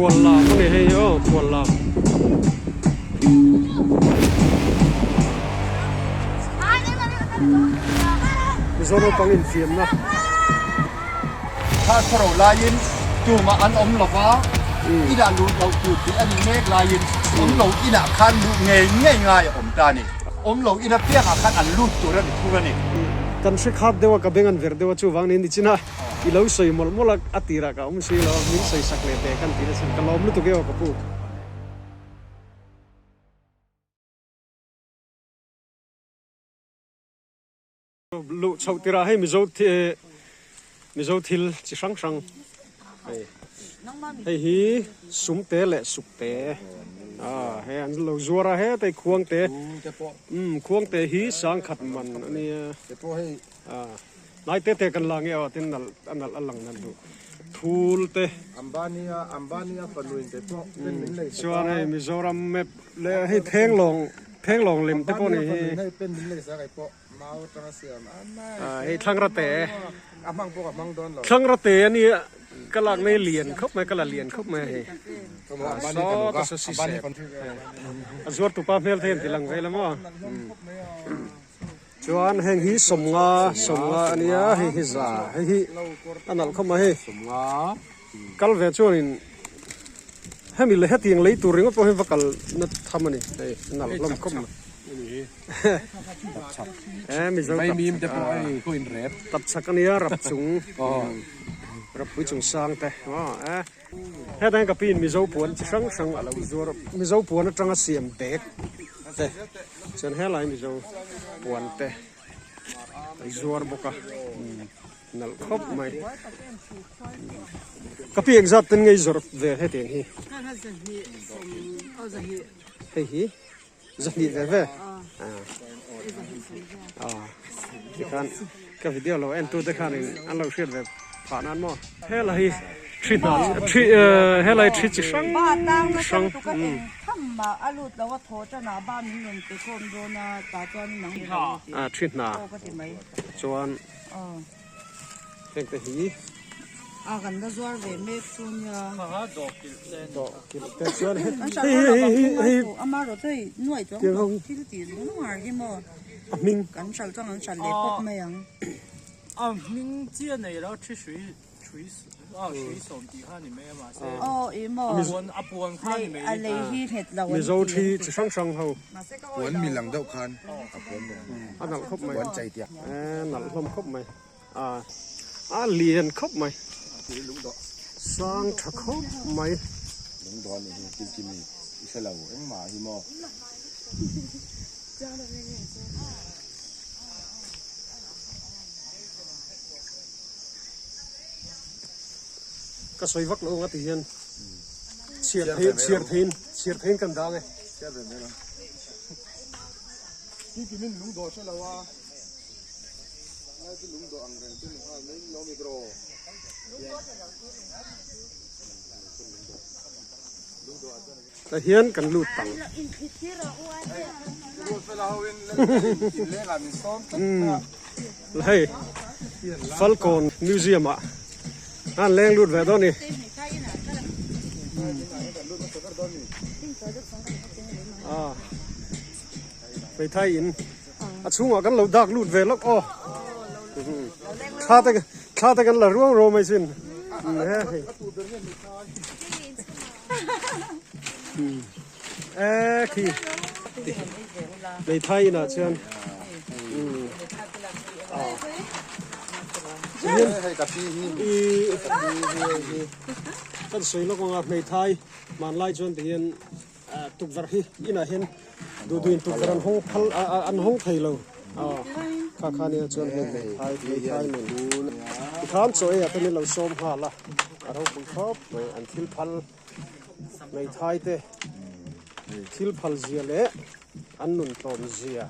Khuallam a ni hei aw khuallam. Mizo naupang infiamna. Thla tharo laiin tumah an awm lo va, inah luh loh tur tih a nih mek laiin awm lo inah khan luh ngei ngei ngai a awm ta a ni. Awm lo ina piangah khan an lut tur a ni thung a ni. Kan hre khap deuh a, ka beng an ver deuh a, chuvang niin nichin a i lo sawi mawlh mawlh a, a tirah ka awm si lo a, min sawi sak leh teh kan ti nasa, ka lawm lutuk e aw ka pu. Luh chhoh tirah hei Mizo Mizo thil chi hrang hrang hei hei hi sumte leh sukte a hei an lo zuar a hetei khuangte umm khuangte hi sangkhat man a nia a hnai te te kan la nge aw tin nalh a nalh a lang nalh duh thul te chuan hei Mizoram map leh hei thenglawng thenglawng lem te pawh ni hi. Hei thlangra te thlangra te a nia ka lak nei lian khawp mai ka la lian khawp mai a hei saw ta saw si sep a zuar tupa hmel te hian ti lang ve la maw chuan heng hi sawmnga sawmnga a nia hei hi za hei hi a nalh khawp mai hei kal ve chuanin hemi leh hetiang lei tur ringawt pawh hi va kal na tham a ni hei a nalh hlawm khawp mai. Tap chak a nia rap chung rap pui chung sang te hetah hian ka pi in mizo puan chi hrang hrang a lo zuar mizo puan atanga siam bag te chuan helai mizo puan te an zuar bawk a nalh khawp mai ka pi engzat ten ngei zawrh ve hetiang hi hei hi. Zahnih ve ve tikhan ka video lo en tu te khanin an lo hriat ve phah nan maw hela hi thi hna thi helai thi chi hrang hrang a thi hna chuan Heng te hi. A kan la zuar ve mek chu nia. Dawh kilh te chuan hei hei hei hei Ama rawh hei nuai chuang tawh thil tih lung har hi maw. A hming. Kan hral chuan an hral leh pawp mai ang. A hming chiah nei lo thi hrui hrui a hrui sawm tih kha ni mai a mahse. Aw i maw. A puan kha ni mai. A lei hi nghet lo an ti. Mizo thi chi hrang hrang ho. Puan milang deuh khan a puan milang. A nalh khawp mai. Puan chei tiah. Nalh hlawm khawp mai. A lian khawp mai. Sang tha khawp mai. Lungdawh anih hi Kimkimi i hre lo engmah hi maw. Ka sawi vak lo ang a ti hian chhiar thei chhiar theiin chhiar theiin kan dang e. Chhiar ve mai lo. Kimkimin lungdawh hre lo a. Tah hian kan lut tang. Hei Falkawn Museum ah an leng lut ve dawn a ni. Hmeithai in a chhungah kan lo dak lut ve lawk aw thla te thla te kan la ruang ruang mai sin he hei e khi hmeithai inah chuan kan sawi lawk anga hmeithai hmanlai chuan tihian Tukverh hi inah hian duh duhin tukverh an hawng phal an hawng thei lo kha kha nia chuan hei hmeithai hmeithai nen tikhan chaw ei ah te min lo sawm nghal a a ropui khawp mai an thil phal hmeithai te thil phal zia leh an nun tlawm zia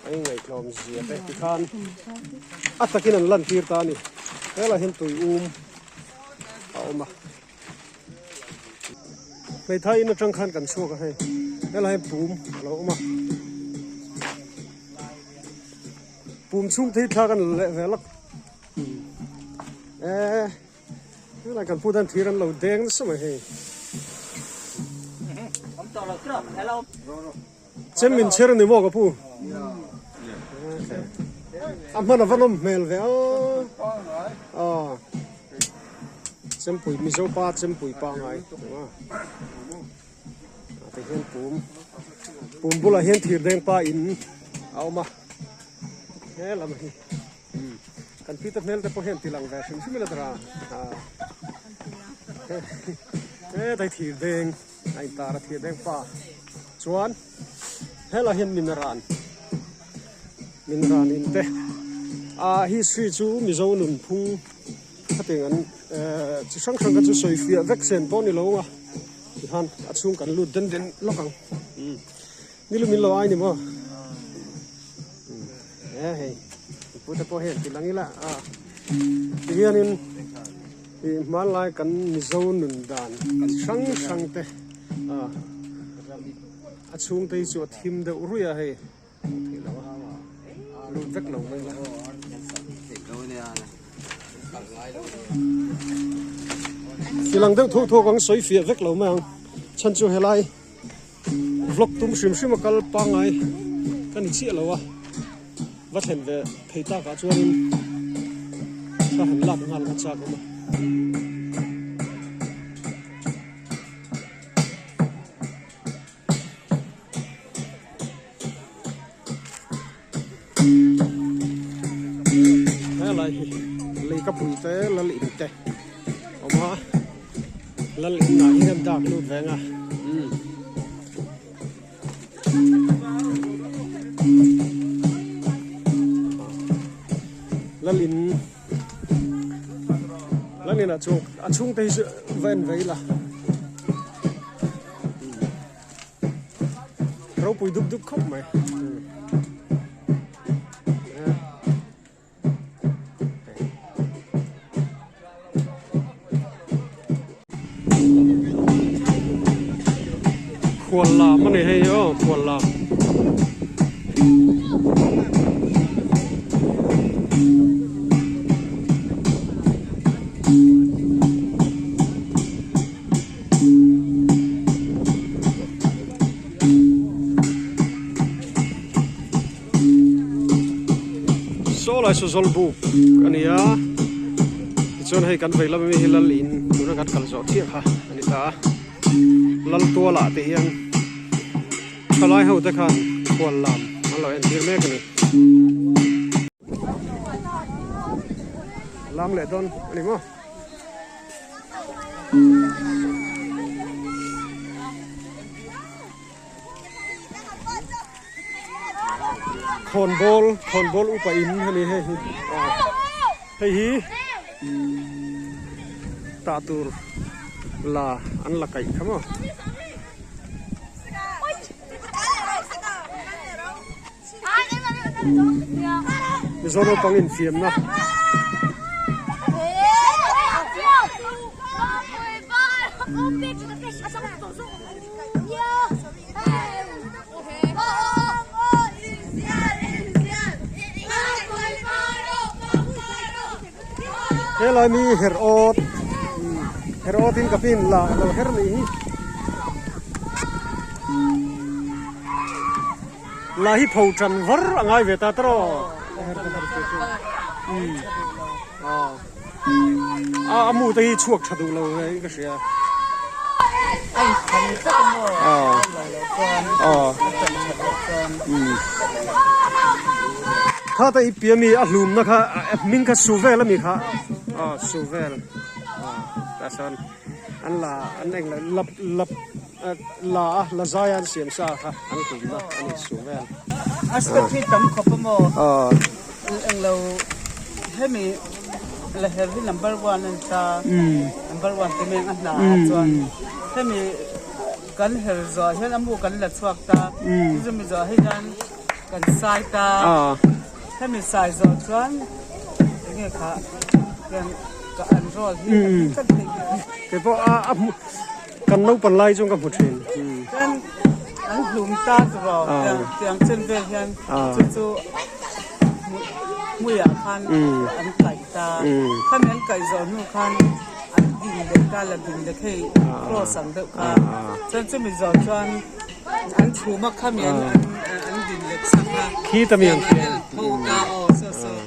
a ingaihtlawm zia te tikhan a takin an lantir ta a ni helaiah hian tui um a awm a. Hmeithai in atang khan kan chhuak a hei helai hi pum a lo awm a pum chhung te hi thla kan la leh vel a eee helai kan pu tan thir an lo deng nasa mai hei. Chem min chher ni maw ka pu? A hman a va nawm hmel ve a. Aw. Chempui Mizo pa chempui pangai. A ti hian pum pum bulah hian thir deng pa in a awm a. He lam hi kan pi te hmel te pawh hian ti lang ve hrim hrim ila tara. Hetai thir deng. A intar a thir deng pa chuan helai hian min ran min ran in te ah history chu mizo nun phung khating an eh chi hrang hrang kha chu sawi fiah vek sen pawh a ni lo ang a tihian a chhung kan lut den den lawk ang umm nilu min lo ai ni maw e hei mipui te pawh hian ti lang ila a tihianin ih hmanlai kan mizo nun dan hrang hrang te a a chhung te hi chu a thim deuh ruih a hei hmuh theih loh a lut vek lo mai la. Tilang deuh thawk thawk ang sawi fiah vek lo mai ang chhan chu helai. Vlog tum hrim hrim a kal pangngai ka ni chiah lo a, va thlen ve thei takah chuanin ka han lak nghal kha chak awm a. Helai hi leikapui te lal in te awm a lal in ah hian an dak lut veng a umm. Lal in lal in ah chuan a chhungte hi chu va en ve ila. Ropui dup dup khawp mai. Khual lam a ni hei aw khual lam. Saw lai saw zawl buk a ni a tichuan hei kan vei lam ami hi lal in tuna kan kal zawh chiah kha a ni ta a lal tual ah te hian thalai ho te khan khual lam an lo entir mek a ni. Lam leh dawn a ni maw? Khawnbawl khawnbawl upa in a ni hei hi hei hi tah tur la an la kaih kha maw. Mizo naupang infiamna. Helai mi her awt her awt in ka pin la lo her ni hi. La hi pho tan var a ngai ve ta tawh a a mu te hi chhuak tha duh lo ve in ka hria kha te i piah mi a hlum na kha hming kha su vel ami kha aw su vel tah sawn an la an eng lap lap. La a la zai a an siam sa kha an hlumna a ni su vel. A step hi tam khawp a maw? Englo hemi la her hi number one a ni ta, number one te meng a hna ah chuan hemi kan her zawh hian a mu kan la chhuak ta, chumi zawh hi hian kan sai ta, hemi sai zawh chuan enge kha ka an roll hi ka thei. Keipawh a hmu. Kan naupan lai chuan ka hmu thin. Chuan an hlum ta tawh tiang chen vel hian chu chu hmuiah khan an kaih ta. Khami an kaih zawh hnu khan. An din leh ta la din leh hei cross ang deuh kha chuan chumi zawh chuan an chhum a khami an an din leh sak a Khi ta mi an khian tho ta aw saw saw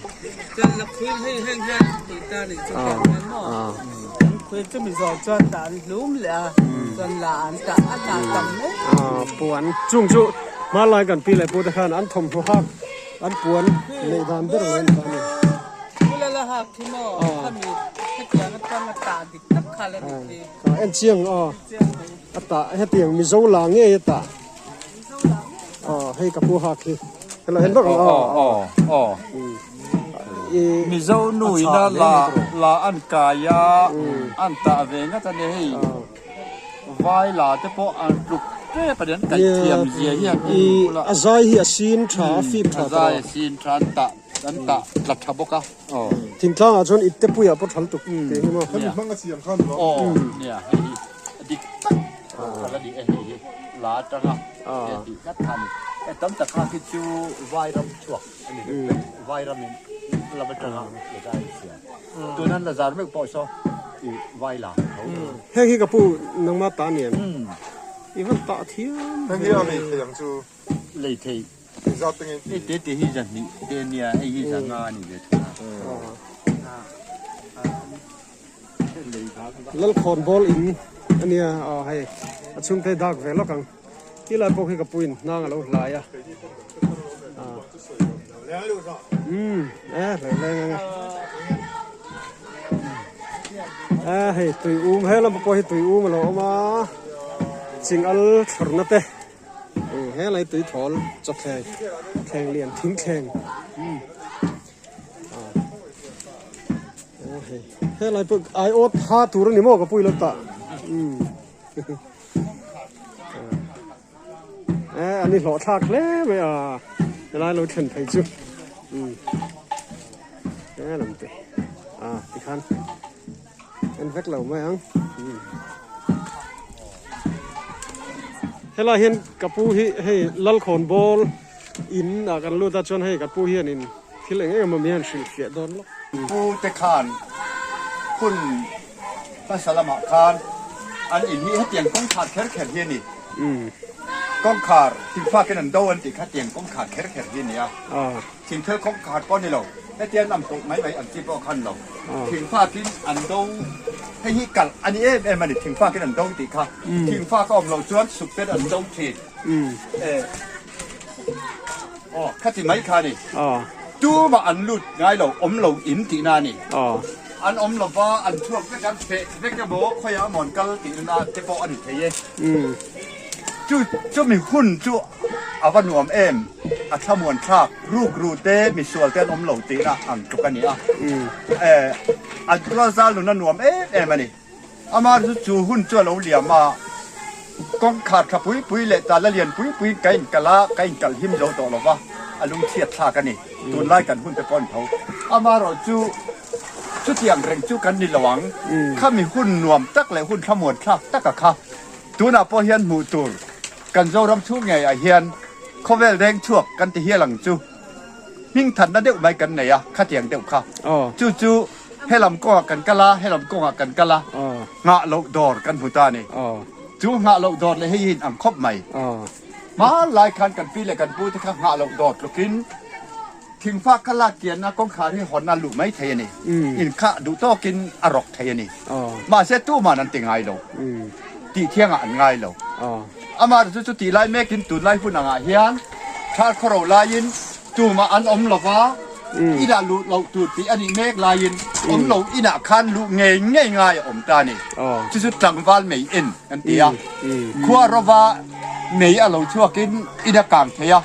chuan la khuil hei heng hian an khuih ta nih chu tiang hian maw an khuil chumi zawh chuan tah an hlum leh a chuan la an tah a tah tam mai puan chung chu hmanlai kan pi leh pu te khan an thawmhnaw hak an puan neih dan ber mai an ta a ni. Bula la hak khi maw khami hetiang atang a tah dik tak kha la ni khi. Ka en chiang aw a tah hetiang Mizo la ngei a tah aw hei ka pu hak hi hello en vak ang aw aw aw Mizo nu ina la la an kai a an tah ve ngat a ni hei vai la te pawh an tluk tep a ni an kaih thiam zia hi an i a zai hi a sin tha a fip tha a zai a sin tha an tah An tah tla tha bawk a. Thingtlang ah chuan ipte puiah pawh thal tuk tih hi maw. Hemi hmang a siam khan lo. Aw nia hei hi a dik tak kha la ni e hei hi la atanga he tih tlat kha a ni. Hei tam tak kha khi chu Vairam chhuak a ni vek vek Vairam in lam atanga Lazar an siam. Tuna an Lazar meuh pawh saw i Vai la tho. Heng hi ka pu nangmah ta ni em? I van tah thiam. Heng hi a lei thei ang chu. Lei thei. Engzat te nge in ti? Hei te te hi zahnih te a nia, hei hi zanga a ni ve thung a. Lalkhawn ball in a nia aw hei a chhungte dak ve lawk ang ti lai pawh khi ka puin hnang a lo hlai a umm e hlei leng ang e e hei tui um he lam pawh hi tui um a lo awm a ching al thlawrna te. He lai tui thawl chawthleng thleng lian thing thleng he lai pawh ai awt ha tur a ni maw ka pui lo tah e an i hlawh thlak hle mai a helai lo thlen phei chu he lam te a tikhan En vek lo mai ang. Helai hian ka pu hi hei Lalkhawn ball in ah kan lut a chuan hei ka pu hian in thil eng eng emaw mi hian hrilhfiah dawn lawk. Pu te khan hun hmasa lamah khan an in hi hetiang kawngkhar kher kher hi a ni. Kawngkhar thingfakin an do an tih kha tiang kawngkhar kher kher hi a ni a. Thingthel kawngkhar pawh a ni lo. Hetiang an tawh mai mai an chi pawh khan lo. Thingfakin an do hei hi kalh a ni em em a ni thingfakin an do tih kha. Thingfak a awm loh chuan sukpen an do thin. E aw khati mai kha a ni. Tumah an lut ngai lo awm lo in tihna a ni. An awm lova an chhuak vek an feh vek emaw khawiah emaw an kal tihna te pawh a ni thei e. Chu chumi hun chu a va nuam em? A thlamuan thlak ruk ru te misual te an awm lo tihna ang tluk a ni a. Eh, an tualzal nun a nuam em em a ni. Amah chu chu hun chu a lo liam a, kawngkhar tha pui pui leh tala lian pui pui ka inkal a, ka inkal him zo tawh lo va, a lungchhiat thlak a ni. Tunlai kan hun te pawh an tho. Amaherawh chu chutiang reng chu kan ni lo ang. Khami hun nuam tak leh hun thlamuan thlak taka kha Tunah pawh hian hmuh tur kan Zoram chhung ngeiah hian khawvel reng chhuak kan ti hial ang chu. Hmingthatna deuh mai kan nei a, khatiang deuh kha. Chu chu helam kawngah kan kal a, helam kawngah kan kal a, nghah loh dawr kan hmu ta a ni. Chu nghah loh dawr leh hei hi in ang khawp mai. Hmanlai khan kan pi leh kan pu te kha nghah loh dawr tlukin Thingfa ka lak kianna kawngkhar hi hawn a luh mai thei a ni. Inkhah duh tawkin a rawk thei a ni. Mahse tuman an ti ngai lo. Tih thiangah an ngai lo. Amah chu chu tih lai mekin tunlai hun angah hian thar khawro laiin tumah an awm lo va, inah luh loh tur tih a nih mek laiin awm lo inah khan luh ngei ngei ngai a awm ta a ni. Chu chu tlangval mei en an ti a. Khua rova mei a lo chhuakin in a kang thei a.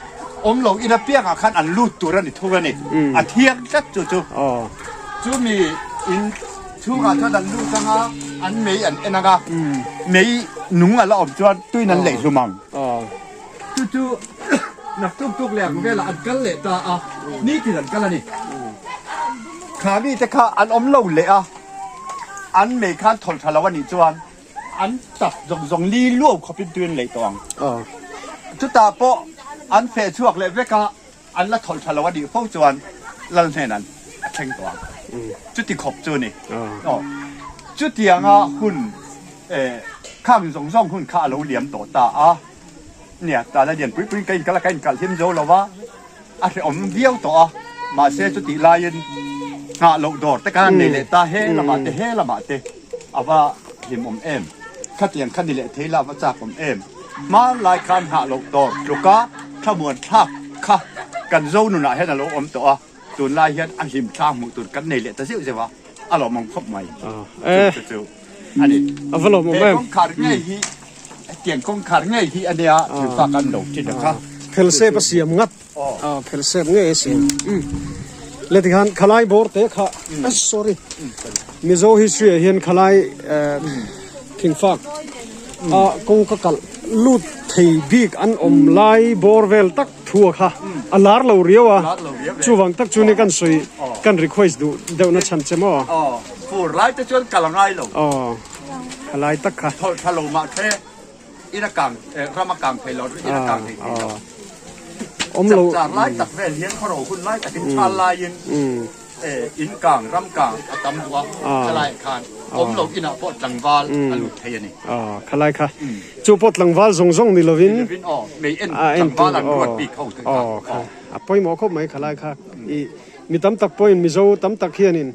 Awm lo in apiangah khan an lut tur a ni thung a ni. A thiang tlat chu chu. Chu mi in chhungah chuan an lut ang a, an mei an en ang a, mei nung a la awm chuan tuin an leih hlum ang. Chu chu nak tuk tuk leh ang velah an kal leh ta a, nitin an kal a ni. Kha mite kha an awm lo leh a, an mei khan thawl tha lo a nih chuan An tap zawng zawng li luau khawpin tuin leih tawh ang. Chutah pawh an feh chhuak leh vek a, an la thawlh tha lo a nih fo chuan lal hnen an a thleng tawh ang. Chuti khawp chu a ni. Aw. Chutianga hun khang zawng zawng hun kha a lo liam tawh ta a. Nia, tana lian pui puiin ka inkal a, ka inkal him zo lo va, a hrehawm viau tawh a. Mahse chutih laiin nghah loh dawr te khan nei leh ta, he lamah te he lamah te a va hlimawm em. Khatiang kha ni leh thei la a va chakawm em. Hmanlai khan nghah loh dawr tluka thlamuan thlak kha kan zo nunah hian a lo awm tawh a, tunlai hian a hlim thla hmuh tur kan nei leh ta zeuh zeuh a, a lawmawm khawp mai. Chu chu a ni. A va lawmawm em. He kawngkhar ngei hi Hetiang kawngkhar ngei hi a nia thil fak an lo thin a kha. Phel sep a siam ngat. Phel sep ngei a siam. Le tikhan khalai bawr te kha sorry Mizo history ah hian khalai thingfak a kawngka kalh lut thei bik an awm lai bawr vel tak thu a kha a lar lo riau a chuvang tak chu ni kan sawi kan request duh deuh na chhan che maw. Fur lai te chuan kal a ngai lo. Khalai tak kha. Thawlh tha lo mah the in a kang ram a kang thei lo in a kang thei thei lo. Awm lo. Chapchar lai tak vel hian khawro hun lai takin thal laiin in kang ram kang a tam duh a khalai ah khan awm lo inah pawh tlangval a lut thei a ni. Khalai kha chu pawh tlangval zawng zawng ni lovin ni lovin aw mei en tlangval an ruat bik ho te kha a pawimawh khawp mai khalai kha i mi tam tak pawhin Mizo tam tak hianin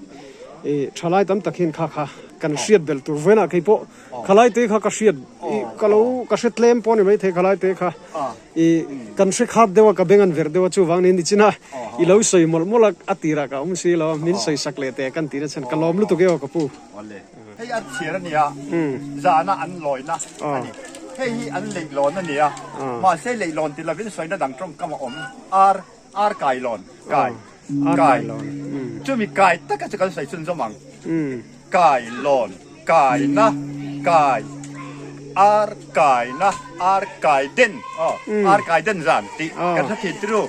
i thalai tam tak hian kha kha Kan hriat belh tur vawiinah kei pawh khalai te kha ka hriat i ka lo ka hre tlem pawh a ni maithei khalai te kha i kan hre khat deuh a ka beng an verh deuh a chuvang niin nichina i lo sawi mawlh mawlh a a tirah ka awm si lo a min sawi sak leh teh kan tih na chhan ka lawm lutuk e aw ka pu. Hei an chhiar a nia zana an lawina a ni hei hi an leihlawn a nia mahse leihlawn ti lovin sawina dang tawngkam a awm ar Ar kai lawn, kai, kai, chumi kai taka chu kan sawi chhunzawm ang. Kai lawn, kai na, kai, ar kai na, ar kai den, aw, ar kai den zan tih kan hre thin turu.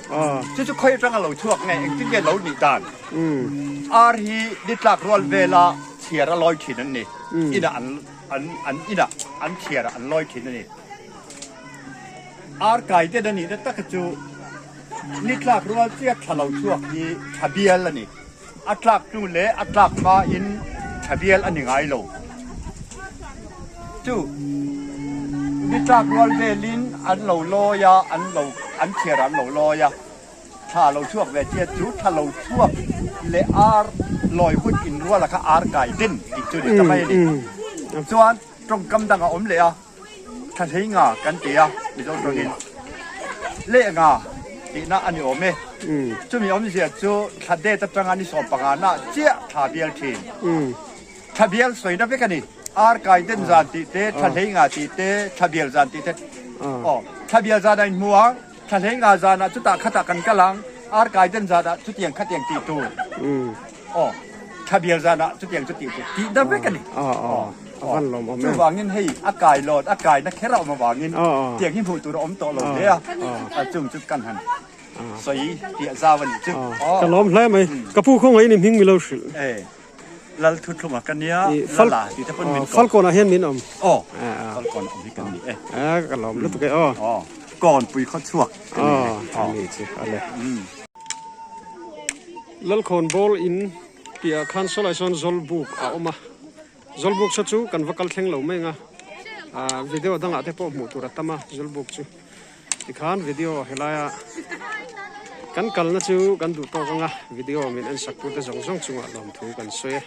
Chu chu khawi atanga lo chhuak nge, engtin nge lo nih dan? Ar hi ni tlak rual vela chhiar a lawi thin an ni. Inah an, an, an inah an chhiarah an lawi thin a ni. Ar kai den a nihna taka chu Ni tlak rual chiah thla lo chhuak hi tha bial a ni. A tlak hnu leh a tlak hmain tha bial a ni ngai lo. Chu ni tlak rual velin an lo lawi a, an lo an chhiar an lo lawi a. Thla lo chhuak ve chiah chu thla lo chhuak leh ar lawi hun inruala kha ar kai den tih chu ni ta mai a ni. Chuan tawngkam dang a awm leh a. Thla hlei nga kan ti a, Mizo tawngin leh nga tihna a ni awm e. Chumi awmzia chu thla det atanga ni 15 nah chiah thla bial thin. Thla bial sawina vek a ni. Ar kai den zan tih te, thla hlei nga tih te, thla bial zan tih te. Aw, thla bial zan a inhmu ang, thla hlei nga zanah chutah khatah kan kal ang, ar kai den zanah chutiang khatiang tih tur. Aw, thla bial zanah chutiang chu tih tur tihna vek a ni. A van lawm awm em. Chuvangin hei a kai lawt, a kaina kher a awm avangin tiang hi hmuh tur a awm tawh lo hle a, a chung chu kan han sawi piah zau a nih chu. Ka lawm hle mai. Ka pu khawngaih in i hming milo hrilh. E, Lal Thuthlunga ka nia, Lala tih te pawn min ko. Falkawn ah hian min awm. Aw, Falkawn awm hi kan ni e. Ka lawm lutuk e aw. Aw, Kawnpui khawchhuak ka ni e. Aw, a ni chu, a le. Lalkhawn ball in piah khan sawlai sawn Zawlbuk a awm a. Zawlbuk saw chu kan va kal thleng lo mai ang a, ah video dangah te pawh hmuh tur a tam a Zawlbuk chu tikhan video helaia kan kalna chu kan duh tawk ang a video min en sak tute zawng zawng chungah lawmthu kan sawi a.